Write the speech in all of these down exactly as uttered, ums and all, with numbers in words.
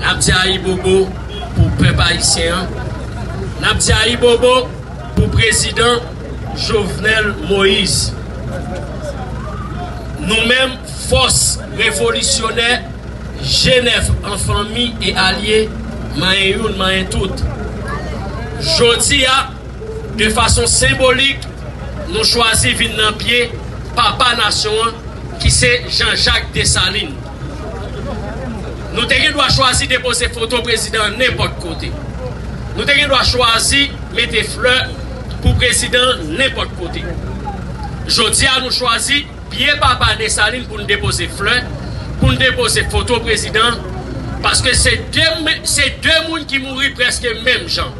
N ap di ayibobo pou pèp ayisyen an. N ap di ayibobo pou prezidan Jovenel Moïse. Nou menm, fòs revolisyonè, G nèf an fanmi e alye, manyen youn, manyen tout. Jodi a, de fason senbolik, nou chwazi vin nan pye papa nasyon an, ki se Jean-Jacques Dessalines. Nou te gen dwa chwazi depoze foto prezidan an nenpòt kote. Nou te gen dwa chwazi mete flè pou prezidan an nenpòt kote. Jodi a, nou chwazi pye papa Desalin pou n depoze flè, pou n depoze foto prezidan, paske se de, se de moun ki mouri prèske menm jan.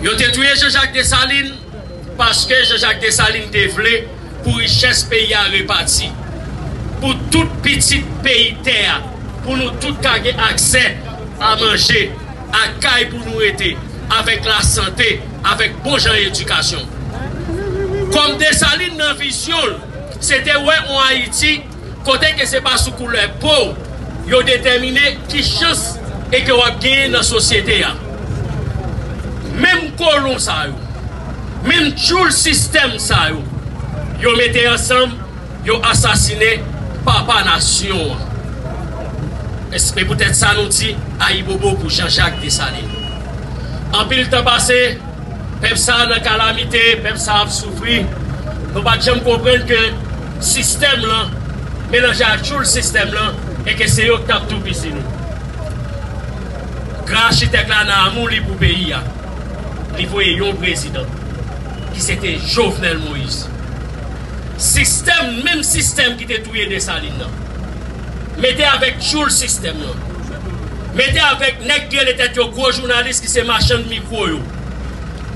Yo te touye Jean-Jacques Dessalines paske Jean-Jacques Dessalines te vle pou richès peyi a repati, pou tout pitit peyi tè a, pou nou tout ka gen aksè a manje, a kay pou nou rete, avèk lasante, avèk bon jan edikasyon. Kòm Desalin nan vizyon l, se te wè yon Ayiti kote ke se pa sou koulè po w yo detèmine ki chans e ke w ap genyen nan sosyete a. Menm kolon sa yo, menm tchoul sistèm sa yo, yo mete ansanm, yo asasinen papa nasyon an. E se poutèt sa nou di ayibobo pou Jean-Jacques Dessalines. Anpil tan pase, pèp sa a nan kalamite, pèp sa a ap soufri. Nou pa t janm konprann ke sistèm lan melanje ak tchoul sistèm lan e ke se yo k t ap toupisi nou. Gran achitèk la nan amou li pou peyi a, li voye yon prezidan ki se te Jovenel Moïse. Sistèm, menm sistèm ki te touye Desalin nan, mete avèk tchoul sistèm nan, mete avèk nèg ki rele tèt yo gwo jounalis ki se machann mikwo yo,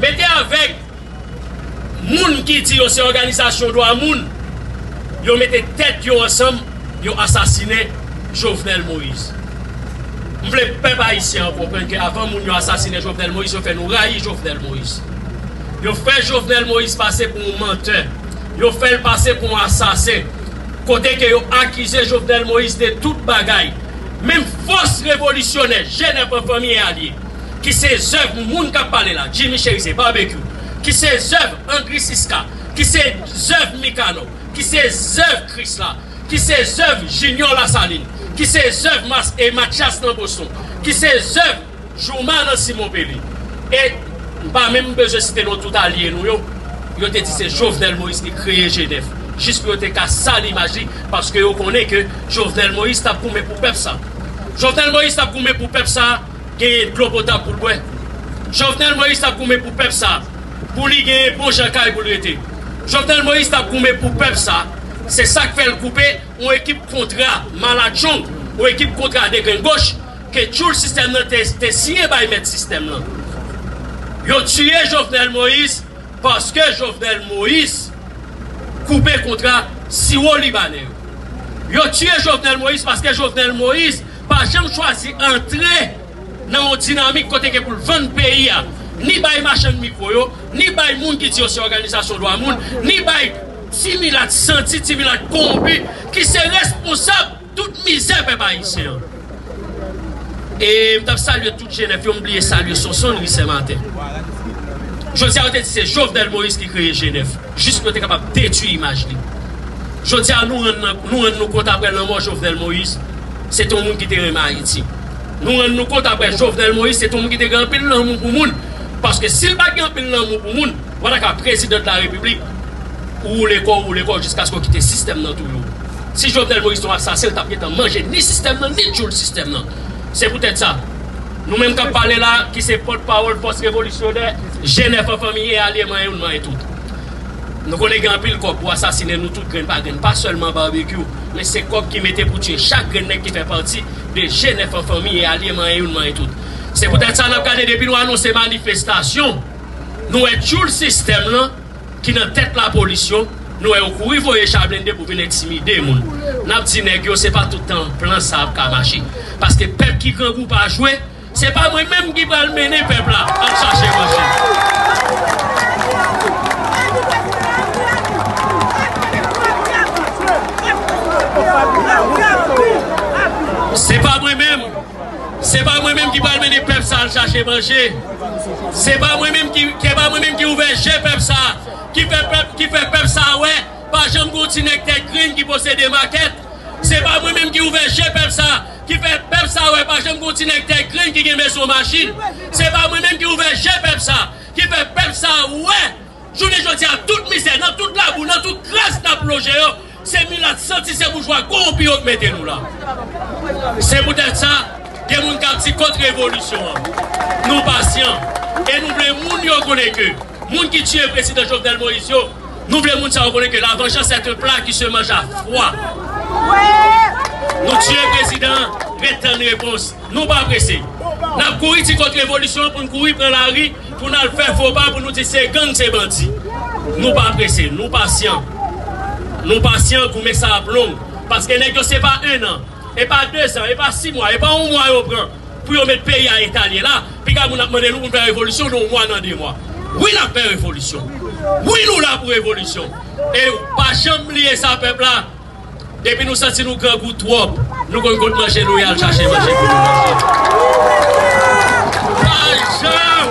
mete avèk moun ki di yo se òganizasyon dwa moun, yo mete tèt yo ansanm, yo asasinen Jovenel Moïse. M vle pèp ayisyen an konprann ke avan moun yo asasinen Jovenel Moïse, yo fè nou rayi Jovenel Moïse. Yo fè Jovenel Moïse pase pou yon mantè. Yo fè l pase pou yon asasen. Kote ke yo akize Jovenel Moïse de tout bagay. Menm fòs revolisyonè, G nèf an fanmi e alye, ki se zèv moun k ap pale la, Jimmy Chérizier, Barbecue, ki se zèv Andry Siska, ki se zèv Mikanò, ki se zèv Krisla, ki se zèv Junior Lasalin, ki se zèv Mas-, e Mathias nan Boston, ki se zèv Jouma nan Simon Pelé. E m pa menm bezwen site non tout alye nou yo. Yo te di se Jovenel Moïse ki kreye G nèf. Jis pou yo te ka sal imaj li, paske yo konnen ke Jovenel Moïse t ap goumen pou pèp sa. Jovenel Moïse t ap goumen pou pèp sa genyen dlo potab pou l bwè. Jovenel Moïse t ap goumen pou pèp sa, pou li genyen bon jan kay pou l rete. Jovenel Moïse t ap goumen pou pèp sa. Se sa k fè l koupe yon ekip kontra maladjong, yon ekip kontra degrenn goch ke tchoul sistèm nan te, te siyen bay mèt sistèm nan. Yo tiye Jovenel Moïse paske Jovenel Moïse koupe kontra siwo libanè yo. Yo tiye Jovenel Moïse paske Jovenel Moïse pa janm chwazi antre nan yon dinamik kote ke pou l vann peyi a, ni bay machann mikwo yo, ni bay moun ki di yo se òganizasyon dwa moun, ni bay ti milat santi, ti milat kowonpi, ki se responsab tout mizè pèp ayisyen an. E m t ap salye tout G nèf yo, m bliye salye Sonsonn Ri Sen Maten. Jodi a, yo te di se Jovenel Moïse ki kreye G nèf, jis pou yo te kapab detwi imaj li. Jodi a, nou rann, nou rann nou kont apre lanmò Jovenel Moïse, se te yon moun ki te renmen Ayiti. Nou rann nou kont apre Jovenel Moïse, se te yon moun ki te gen anpil lanmou pou moun. Paske si l pa t gen anpil lanmou pou moun, w pa ta ka prezidan de la repiblik, ou woule kò w, ou woule kò w jiskaske w kite sistèm nan touye w. Si Jovenel Moïse te yon asasen, l t ap gentan manje ni sistèm nan, ni tchoul sistèm nan. Se poutèt sa, nou menm k ap pale la, ki se pòtpawòl fòs revolisyonè G nèf an fanmi e alye manyen youn manyen tout. Nou konnen gen anpil kòb pou asasinen nou tout grenn pa grenn, pa sèlman Barbecue, men se kòb ki mete pou tiye chak grenn nèg ki fè pati de G nèf an fanmi e alye manyen youn manyen tout. Se poutèt sa n ap gade depi nou anonse manifestasyon, nou wè tchoul sistèm lan ki nan tèt lapolis yo, nou wè yo kouri voye cha blende pou vin entimide moun. N ap di nèg yo, se pa tout tan plan sa ap ka mache. Paske pèp ki grangou pa jwe, se pa mwen menm ki pral mennen pèp la ap chache manje. Se pa mwen menm. menm ki pral mennen pèp sa al chache manje. Se pa mwen menm ki, se pa mwen menm ki ouvè je pèp sa, ki fè pèp, ki fè pèp sa wè pa janm gen yon ti nèg tèt grenn ki posede makèt. Se pa mwen menm ki ouvè je pèp sa, ki fè pèp sa wè pa janm gen yon ti nèg tèt grenn ki gen bezwen machin. Se pa mwen menm ki ouvè je pèp sa, ki fè pèp sa wè jounen jodi a, tout mizè, nan tout labou, nan tout kras n ap loje yo, se milat santi, se boujwa kowonpi yo k mete nou la. Se poutèt sa, gen moun k ap di kont revolisyon an. Nou pasyan. E nou vle moun yo konnen ke moun ki tiye prezidan Jovenel Moïse yo, nou vle moun sa yo konnen ke la vengeance est un plat qui se mange à froid. Nou tiye prezidan, ret tann repons. Nou pa prese. N ap kouri ti kont revolisyon an pou n kouri pran lari, pou n al fè fo pa, pou nou di se gang, se bandi. Nou pa prese, nou pasyan. Nou pasyan, goumen sa ap long. Paske nèg yo se pa en an, e pa de zan, e pa sis mwa, e pa yon mwa yo pran pou yo met peyi a eta l ye la. Piga moun ap mande nou pou n fè revolisyon nan yon mwa, nan de mwa. Wi, n ap fè revolisyon. Wi, nou la pou revolisyon. E pa janm bliye sa, pèp la. Depi nou santi nou grangou twòp, nou konn kot manje nou ye al chache manje pou nou manje. Pa janm!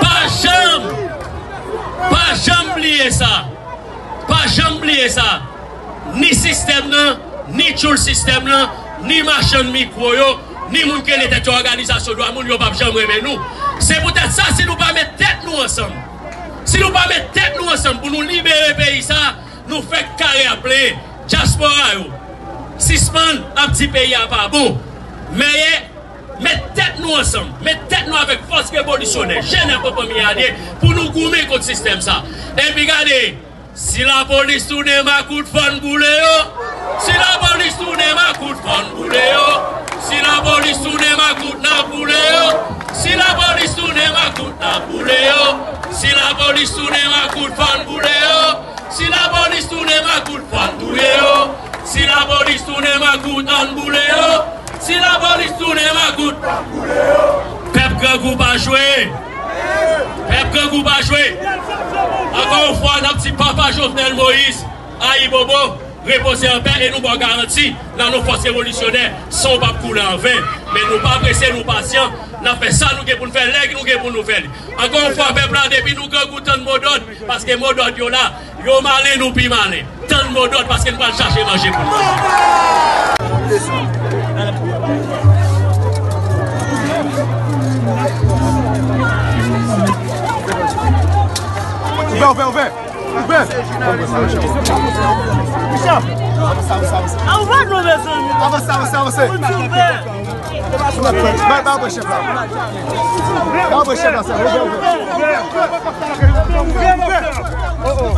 Pa janm! Pa janm bliye sa! Pa janm bliye sa! Ni sistèm nan, ni tchoul sistèm nan, ni machann mikwo yo, ni moun ki rele tèt yo òganizasyon dwa moun, yo p ap janm renmen nou. Se poutèt sa, si nou pa met tèt nou ansanm, si nou pa met tèt nou ansanm pou nou libere peyi sa, nou fèk kare ap plenyen. Dyaspora yo, sispann ap di peyi a pa bon. Mèye, met tèt nou ansanm, met tèt nou avèk fòs revolisyonè, jenn ap anpami ane, pou nou goumen kont sistèm sa. Epi gade, si lapolis tounen makout, fò n boule yo. Si lapolis tounen makout, fò n boule yo. Si lapolis tounen makout, n ap boule yo. Si lapolis tounen makout, n ap boule yo. Si lapolis tounen makout, fò n boule yo. Si lapolis tounen makout, fò n touye yo. Si lapolis tounen makout, ann boule yo. Si lapolis tounen makout, pèp grangou pa jwe. Pèp grangou pa jwe. Ankò yon fwa, n ap di Papa Jovenel Moïse, ayibobo, repoze anpè e nou ba w garanti, nan non fòs revolisyonè, san w p ap koule an ven. Men nou pa prese, nou pasyan, n ap fè sa nou gen pou n fè, lè nou gen pou nou fè li. Ankò yon fwa, pèp la, depi nou grangou, tann modòd, paske modòd yo la, yo malen, nou pi malen. Tann modòd, paske nou pral chache manje pou nou manje. Ouvè, ouvè, ouvè. Ouvè. Avanse, avanse, avanse. Ba, ba, ba, chèf la. Ba, ba, chèf la, sa. Ouvè, ouvè.